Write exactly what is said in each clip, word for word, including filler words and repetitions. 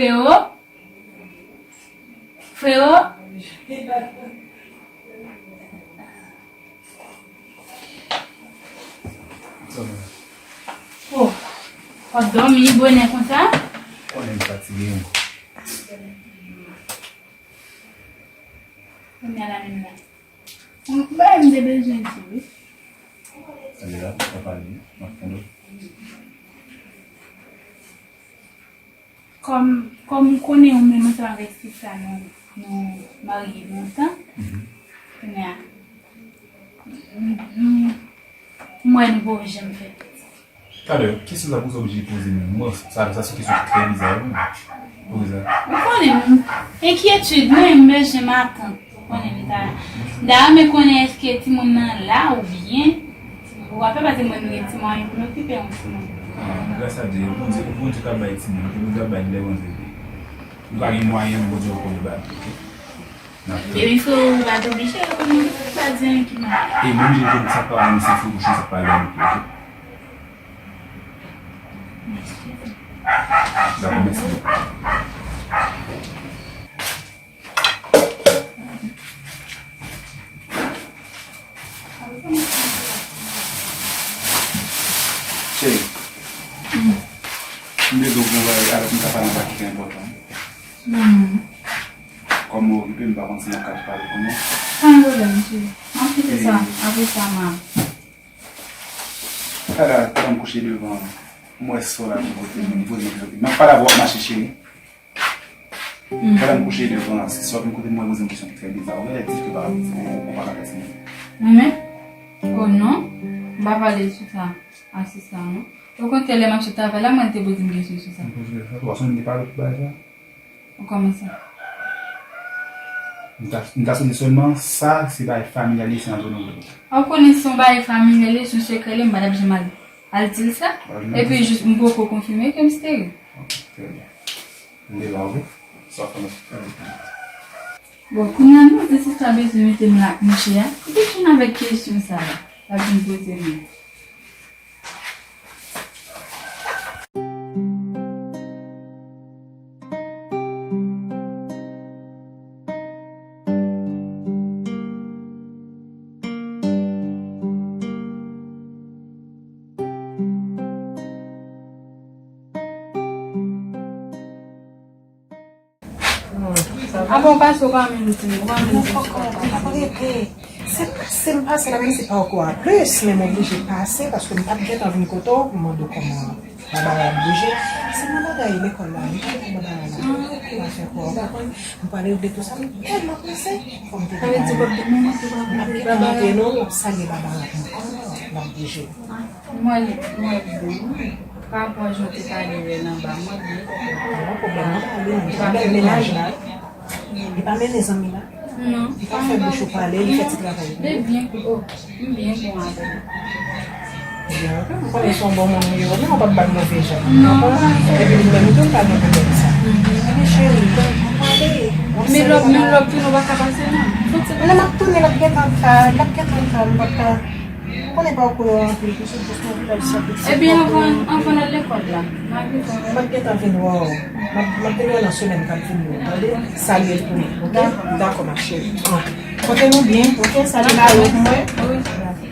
Frero? Frero? Oh, w ap dòmi bonè konsa? Konnen m fatige wi. Kounye a la menm la. Yon bagay m te bezwen di wi. Ale la, pa pale, m ap tann ou. Kòm, kòm ou konnen ou menm ansanm avèk sista nou, nou marye lontan. Mhm. Kounye a, m, m, m wè nou poko janm fè pitit. Talè, kesyon sa pou sa oblije poze menm. Mwen, sa, sa se kesyon ki trè biza wi. Poukisa? Ou konnen m, enkyetid mwen, m bezwen matant. Ou konnen li ta. M ta renmen konnen èske timoun nan la oubyen ou ap fè pase mwen nou gen ti mwayen pou nou okipe yon timoun. Ah, gras a Dye, Bondye, Bondye k ap bay timoun, ke Bondye ap bay lè Bondye vle. Nou pa gen mwayen, Bondye poko vle ba nou, oke? N ap tann. Depi frè ou pa t oblije reponn mwen, pa di anyen ki mal. E menm jan ke sa pa anonse fou bouch ou, sa pa lè nou, oke? Dakò, mèsi bokou. Cheri, m bezwen w pou yon bagay avèk m ta pale yon bagay ki trè enpòtan. Kòm mwen okipe, m pa konn si m ap ka pale kounye a. Pa gen pwoblèm, cheri. M ap kite sa. Apre sa, m a. Talè a, pandan m kouche devan, m wè sè w la vin kote m, vin poze m kesyon. M ap pale avè w, w ap mache, cheri. Pandan m kouche devan, se sè w vin kote m, mwen poze m kesyon ki trè biza. Ou genlè di ke pa, ou, ou pa ka fè timoun. Mwen menm? Oh non, m pa pale sou sa ak sista non. Okontrè, lè m ap sot travay la, mwen te poze m kesyon sou sa. M poze w kesyon sou sa, ou pa sonje m te pale w pou bagay sa? Ou kòmanse. M ta, m ta sonje sèlman, sa se bagay familyal li, se ant nou de. Ou konnen se yon bagay familyal li, se yon sekrè li, m pa t ap janm al, al di l sa. Epi jis m poko konfime ke m steril. Ok, trè byen. M te la, oke? Sa fè m. Bon, kounye a nou di sista bezwen mete m la ak mouche a. Li te vin avèk kesyon sa la. L ap vin poze m. A bon, pase w pa menm di, w pa menm di. Mwen poko, mwen poko rete. Se pase m pase la, menm si pa ankò a plis, men m oblije pase paske m pa t gentan vin kote w pou mande w kòman Babara ap bouje. Se nan bagay lekòl la, wi, Babara la. M pa fè kwa w konprann. M pral regle tou sa, m tèlman prese. Fò m te gen bagay. M ap gentan montre nou, m ap salye Babara ankò, l ap bouje. Mwen, mwen byen. Pa rapò jan w te pale yè anba, mwen byen. Pa gen pwoblèm, non, pa ale, non. Li pa mennen zanmi la. Li pa mennen zanmi la. Non. Li pa fè bouch ou pale, li fè ti travay. Li byen, oh, m byen bon avè l. Byen, ok. M konnen se yon bon moun ou ye, men w p ap bat move jan. Non, pa. Epi li menm tou, li pa gen pwoblèm sa. Ebyen, cheri, m prale. Men lòt, men lòt tou, nou pa ka pase, non. Non, m ap tounen, l ap gentan ka, l ap gentan ka, m p ap ka. Ou konnen pa w konnen anpil, tou se jis nan vilaj sa pitit. Ebyen, anvan, anvan l al lekòl la, m a gentan. M ap gentan vin wè w. M ap, m ap vin wè nan semèn k ap vini yo, tande? Salye l pou mwen, oke? Dakò, ma chérie. Ah. Pote nou byen, oke? Salye Mayo pou mwen. Wi, dakò.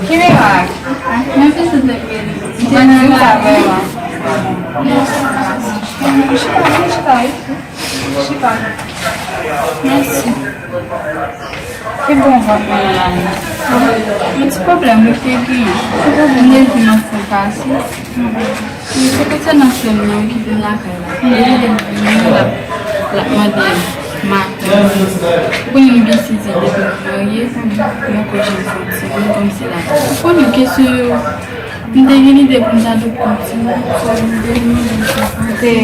Ki mirak? Mwen pitit mwen. Mwen di sa vrèman. Chita, chita, chita. Mèsi. Ki bon vant mwen nan la. Yon ti pwoblèm mwen te genyen. Mwen te di mwen fè pase. Se konsènan sè m nan ki vin lakay la. Depi lè l vini, l ap, l ap mande maten. Ou konnen nou gen sezi depi nou marye, nou poko janm fè timoun kòmsi la. Ou konnen kesyon yo. M te gen lide pou m ta adopte yon timoun, so m te vin mande l si w konte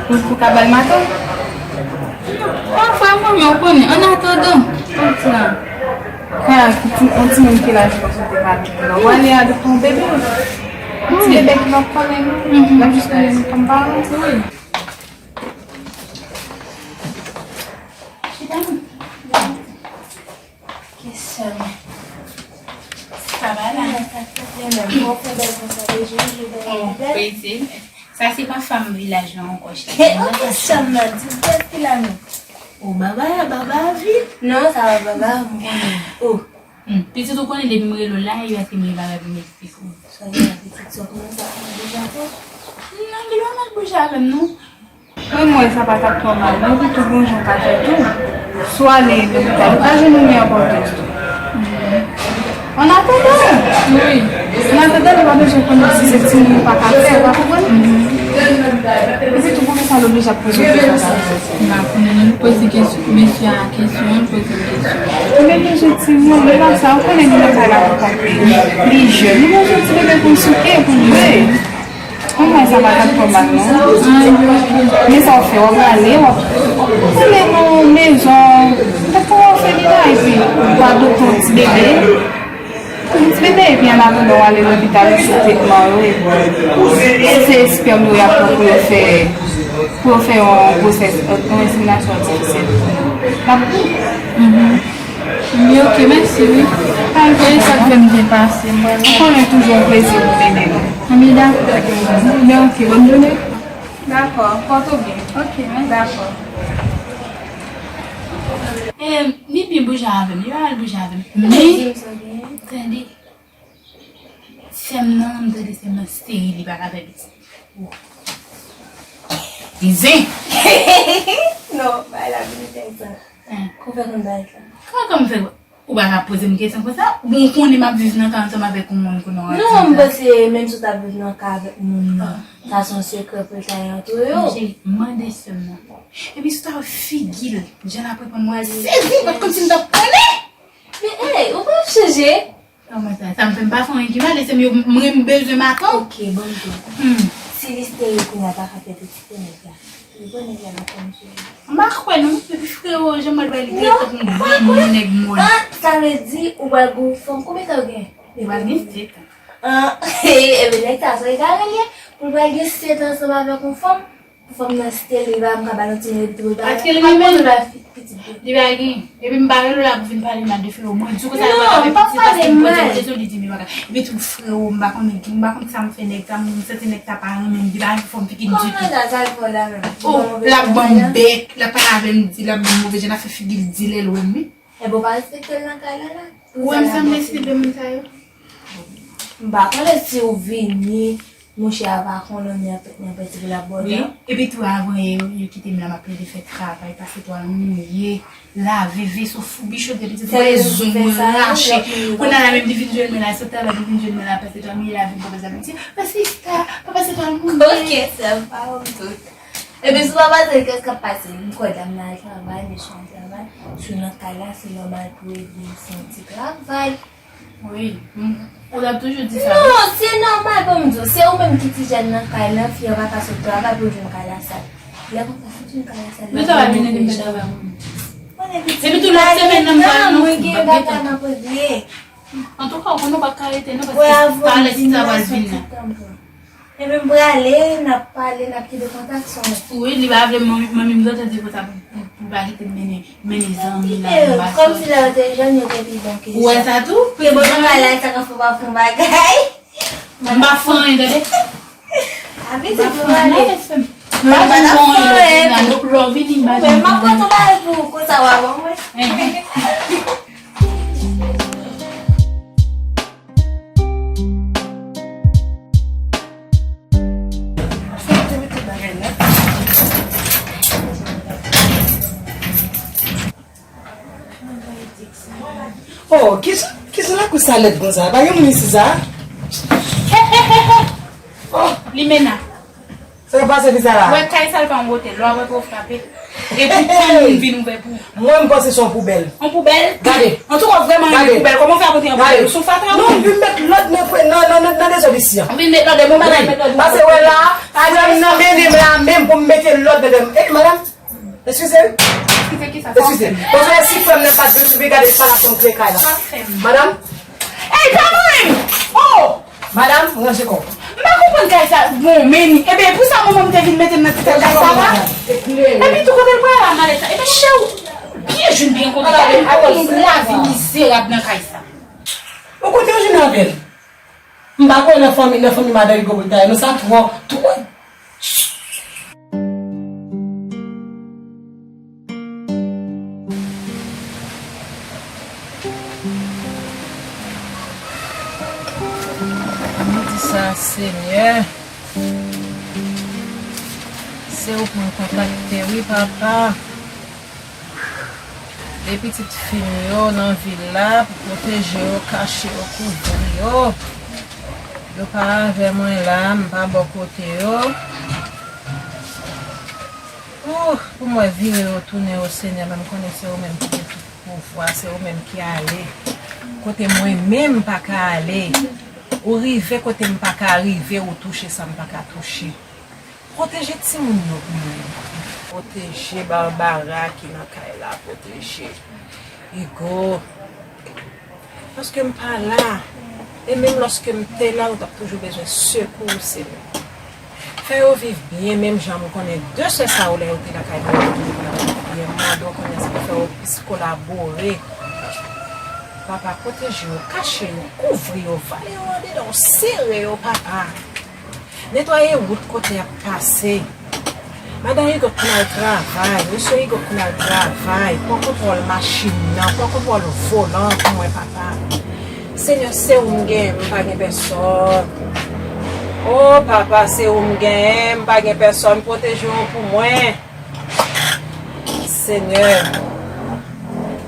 pou, pou ka ba l matant. Pafwa, mwen menm, ou konnen, an atandan, kòm ti la. Kòm yon timoun ki laj ou panse w te ka gen, w ale adopte yon bebe. Yon ti bebe ki p ap konnen nou, l ap jis konnen nou kòm paran. Wi. Chita non. Kesyon. Sa va la? Sa se pa fanm vilaj la ankò, chita. Kesyon nan di bèt ki la non. O, baba, baba a vin. Non, sa va, baba, m konnen. O. Hmm. Pitit ou konnen depi m rele w la, e yo ap mete bagay pou m eksplike w. Sa gen la pitit sa kòmanse ap mande Japon. Non, li pa mal bouje avè m, non. Mwen, m wè sa pa t ap twò mal, non, epi tou gon jan w ka fè tou. Si w ale lopital, ou ka jwenn yon meyè pòtèz tou. An atandan, wi. An atandan, nou pa bezwen konnen si se timoun ou pa ka fè, ou pa konprann? Epi tou, poukisa l oblije ap poze w kesyon sa? M pa konnen, non, li poze kesyon, mesye a kesyon, li poze m kesyon. Li bezwen timoun, li pa sa, ou konnen li nan kay la pou kont li. Li jèn, li bezwen ti bebe pou l souke, pou l jwe. Mwen, sa pa t ap twò mal, non. Men sa w fè, w ap rale, w ap, w ap rale nan mezon, w ap fè yon òfelina, epi w adopte yon ti bebe. Yon ti bebe, epi an atandan w ale lopital, ou sou tretman yo, si se espèm yo y ap pran pou yo fè, pou yo fè yon gwosès, yon enseminasyon atifisyèl. N ap Anben, oke, mèsi, wi. Anben, sa k fè m byen pase, m prale. Ou konnen toujou yon plezi pou m ede nou. Anben, dakò. Anben, oke, bòn jounen. Dakò, pòte w byen. Oke, mèsi. Dakò. E, li byen bouje avè m, li pa mal bouje avè m. Men, tande. Sè m nan, m tande sè m nan steril, li pa ka fè pitit. Li zen! Non, bagay la vin enteresan. Kòman w fè konn bagay sa? Kòman, kòman m fè? Ou pa ka poze m kesyon konsa? Bon, ou konnen m ap viv nan kay ansanm avèk yon moun kounye a. Non, m panse menm si w t ap viv nan kay avèk moun nan, sa se yon sekrè pou l ta ye antre yo. Cheri, mande sè m nan. Epi si w ta wè figi l, jan l ap reponn mwen, sezi, pa t kòmsi m t ap konnen! Men, ey, ou pa ap chanje? Kòman sa? Sa m fè m pa fè anyen ki mal, e se m yo, m, m bezwen matant. Ok, bon, bon. Hmm. Si li steril kounye a, pa ka fè pitit pou nèg la. Li bon nèg la nan kòm sou li. M pa kwè non, epi frewo, jan m wè l bay li trete tankou yon granmoun nèg mòn. Ah, sa vle di ou pral gen yon fanm, konbyen tan ou gen? Li pral gen sèt an. Ah, epi nèg sa, se egare li ye, pou l pral gen sèt an ansanm avèk yon fanm. Fanm nan steril, li pa menm ka ba l yon ti nèg epi tou li pa, paske li pa menm, li pa pitit vre. Li pa gen. Epi m pa rele w la pou vin pale mal de frewo. Mwen di w konsa, li pa ka fè pitit paske m poze l kesyon, li di m li pa ka. Epi tou frewo, m pa konnen, m pa konn sa m fè nèg sa, m santi nèg sa pa renmen m, li pa gen fòm figi l ditou. Kòman sa, sa l fè w la menm? Oh, l ap ban m bèk, l ap pale avè m, di l ap ban m move jan, l ap fè figi l di lè l wè m, wi. Enben, w pa respekte l nan kay la, la. Ou wè m sanble sible moun sa yo? M pa konnen si w vini, monchè a pa konnen, men anpè, men anpè ti pou l ap bò dan. Wi, epi tou avan yè yo, yo kite m la, m ap plede fè travay, pase twal mouye, lave veso, foubi chode, pitit, voye zong mwen rache. Kounye a la menm li vin jwenn mwen la, sot travay li vin jwenn mwen la, pase twal mouye, lave m, pase twal mouye, pase twal mouye. Ok, sè m, pa wè m tout. Epi si w pa pase, kès k ap pase? M kwè dam nan al travay, mesye an travay, si w nan kay la, se nòmal pou w ede l fè yon ti travay. Wi, m, ou t ap toujou di sa. Non, se nòmal, ban m di w, se ou menm ki ti jèn nan kay la, fi an pa ka sot travay pou l jwenn kay la sal. Lè konsa, si w jwenn kay la sal, men travay vin ede m fè travay mwen. Epi tou lòt semèn nan, m pral nan mwen gen bagay m ap regle. Antouka, ou konnen ou pa ka rete non, paske talè sista pral vin nan. Epi m prale, n ap pale, n ap kenbe kontak, sa w wè. Wi, li pa vle manmi, manmi m gentan di konsa pou, pou, pou pa kite m mennen, mennen zanmi l avè m, pa sòti. Kòmsi lè yo te jèn, yo te pi bon ke sa. Ou wè sa tou? Ke bon, nan bagay la, sa ka fè w pa fè yon bagay. M pa fè anyen, tande. Apitit, m pa fè anyen, tande. M pa janm fè anyen, donk lè w vini, m pa janm fè anyen. Men m ap pran yon bagay pou ou, konsa w a ban mwen. Oh, kijan, kijan lakou sa lèd konsa? Pa gen moun isi sa? Oh. Limena. Sa k ap pase fi sa la? Wè kay sa l pa yon otel, lè w ap rantre w frape. E pou kòm moun vin ouvè pou ou. Mwen, m panse se yon poubèl. Yon poubèl? Gade. Antouka, w vrèman renmen poubèl. Kòman w fè a pote yon poubèl? Ou se yon fatra, wi. Non, m vin met lòd nan, nan, nan, nan dezòd isi a. M vin met lòd, e bon bagay, met lòd. Paske wè la, frè m nan mennen m la menm pou m mete lòd nan dèyè m. Ey, madanm, eskize. Eskize kisa? Eskize. Paske si frè m nan pa t vin, gade, pa la fè m kle kay la. Madanm? Ey, kanmenm! Oh! Madanm, ranje kò w. M pa konprann kay sa bon, men, ebyen, pou sa manman m te vin mete m nan ti tèt kay sa la. Epi tou kote l pral la, malèt sa. Ebyen, chè w, byen jwenn, byen kontan. Yon lavi mizerab nan kay sa. Ou kote w jwenn avè l? M pa kwè nan fanmi, nan fanmi madan Rigo pou l ta ye, non, sa twò, twò. Mwen di sa, Senyè, se ou pou m kontakte, wi, Papa. De pitit fi m yo nan vil la, pou pwoteje yo, kache yo, kouvri yo. Yo pa avè mwen la, m pa bò kote yo. Ooh, pou mwen vire yo tounen, o Senyè, men m konnen se ou menm ki gen tout pouvwa, se ou menm ki ale kote mwen menm m pa ka ale. Ou rive kote m pa ka rive, ou touche sa m pa ka touche. Pwoteje timoun yo pou mwen. Pwoteje Barbara ki nan kay la, pwoteje Hugo. Paske m pa la. E menm lòske m te la, ou t ap toujou bezwen sekou, Senyè. Fè yo viv byen, menm jan m konnen de sè sa yo, lè yo te lakay mwen, yo te viv byen. M mande w kounye a, sa fè yo plis kolabore. Papa, pwoteje yo, kache yo, kouvri yo, vale yo andedan, sere yo, Papa. Netwaye wout kote y ap pase. Madan Rigo konn al travay, mesye Rigo konn al travay. Pran kontwòl machin nan, pran kontwòl volan an pou mwen, Papa. Senyè, se ou m gen, m pa gen pèsòn. O Papa, se ou m gen, m pa gen pèsòn. Pwoteje yo pou mwen. Senyè,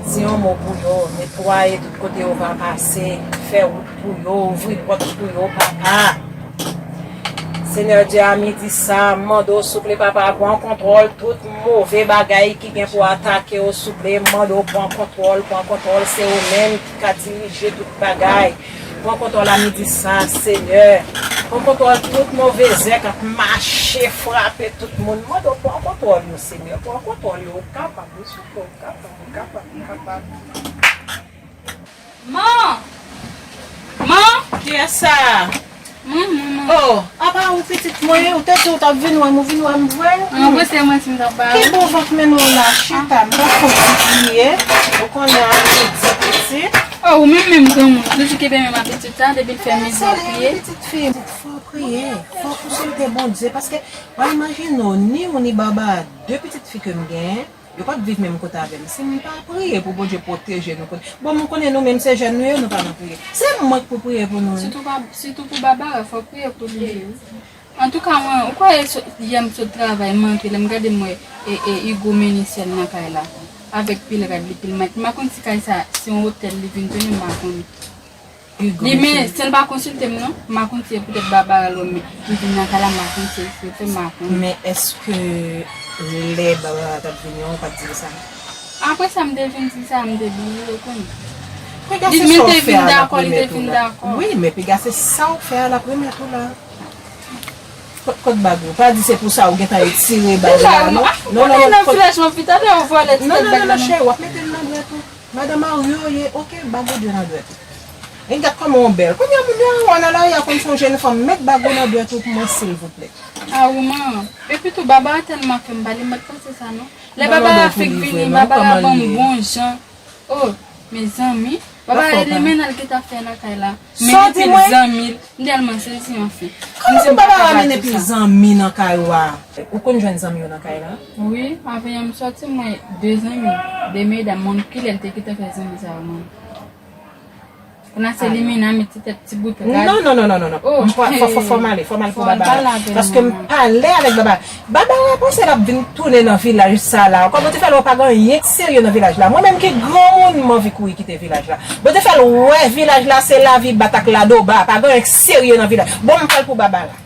di yon mo pou yo, netwaye tout kote yo va pase, fè wout pou yo, ouvri pòt pou yo, Papa. Senyè Dye, a midi sa, m mande w, souple, Papa, pran kontwòl tout move bagay ki gen pou atake w, souple, m mande w, pran kontwòl, pran kontwòl, se ou menm ki ka dirije tout bagay. Pran kontwòl a midi sa, Senyè. Pran kontwòl tout move zè k ap mache, frape tout moun. Mande w pran kontwòl yo, Senyè. Pran kontwòl yo, ou kapab, wi, souple, ou kapab, ou kapab, ou kapab. Man! Man! Kiyès sa? Mwen, mwen, mwen. Oh, apa ou pitit mwen, ou te di ou t ap vin wè m, ou vin wè m vre? An vre, se mwen si m t ap ba ou. Ki bon vant mennen w la, chita, m pa fon ti kriye. Ou konnen a midi piti. Oh, ou menm menm granmoun, ou toujou kenbe menm abitid sa, depi l fè midi w ap kriye. Pitit fi, fò w priye, fò w konsilte Bondye, paske w imajine w, ni ou ni Barbara, de pitit fi ke m genyen, yo p ap viv menm kote avè m. Si m pa priye pou Bondye pwoteje nou, kote, bon, m konnen nou menm se jèn nou ye, nou pa nan priye. Se mwen k pou priye pou nou. Sitou pa, sitou pou Barbara, fò w priye pou li. Antouka, mwen, ou kwè sot, yè m sot travay, m antre, lè m gade m wè, e, e, Hugo mennen sè l nan kay la, avèk pil rad li, pil mat. M pa konn si kay sa, se yon otèl li vin tounen, m pa konn. Li, men, si l pa konsilte m, non, m pa konn si se poutèt Barbara l wè m, m vin nan kay la, m pa konn si se, se, m pa konn. Men èske lè Barbara t ap vini an, ou pa t di l sa? Apre sa, m te vin di sa, m te bliye, ou konnen. Piga se sa w fè a l ap remèt ou la. Wi, men piga se sa w fè a l ap remèt ou la. Kot, kot bag ou? Pa di se pou sa ou gentan retire bag la, non? Non, non, non, non, cheri, w ap mete l nan dwèt ou. Madan mari w ye, oke, bag ou dwe nan dwèt ou. E gad kòman w bèl. Kounye a moun yo anwo nan lari a konn se yon jèn fanm, met bag ou nan dwèt ou pou mwen, silvouplè. A wi, manman. Epi tou, Barbara tèlman fè m pale, m pa t panse sa, non. Lè Barbara fèk vini, Barbara ban m bon jan. Oh, mezanmi. Barbara, e li mennen l ki t ap fè lakay la. Mennen pil zanmi l. M tèlman sezi, anfen. Kòman pou Barbara mennen pil zanmi nan kay ou a? Ou konn jwenn zanmi yo nan kay la? Wi, avan yè m sòti, m wè de zanmi, de medam, m pa konn kilè l te gentan fè zanmi sa yo, manman. Kounye a se limena, met ti tèt, ti bout rad. Non, non, non, non, non, non. Oh, fò, fò, fò, fò m ale, fò m ale pou Barbara. Paske m pale avèk Barbara. Barbara panse l ap vin tounen nan vilaj sa la ankò. Bon, te fè l wè pa gen anyen k serye nan vilaj la. Mwen menm ki granmoun, m anvi kouri kite vilaj la. Bon, te fè l wè vilaj la se lavi bat ak ladoba. Pa gen anyen k serye nan vilaj. Bon, m pral pou Barbara.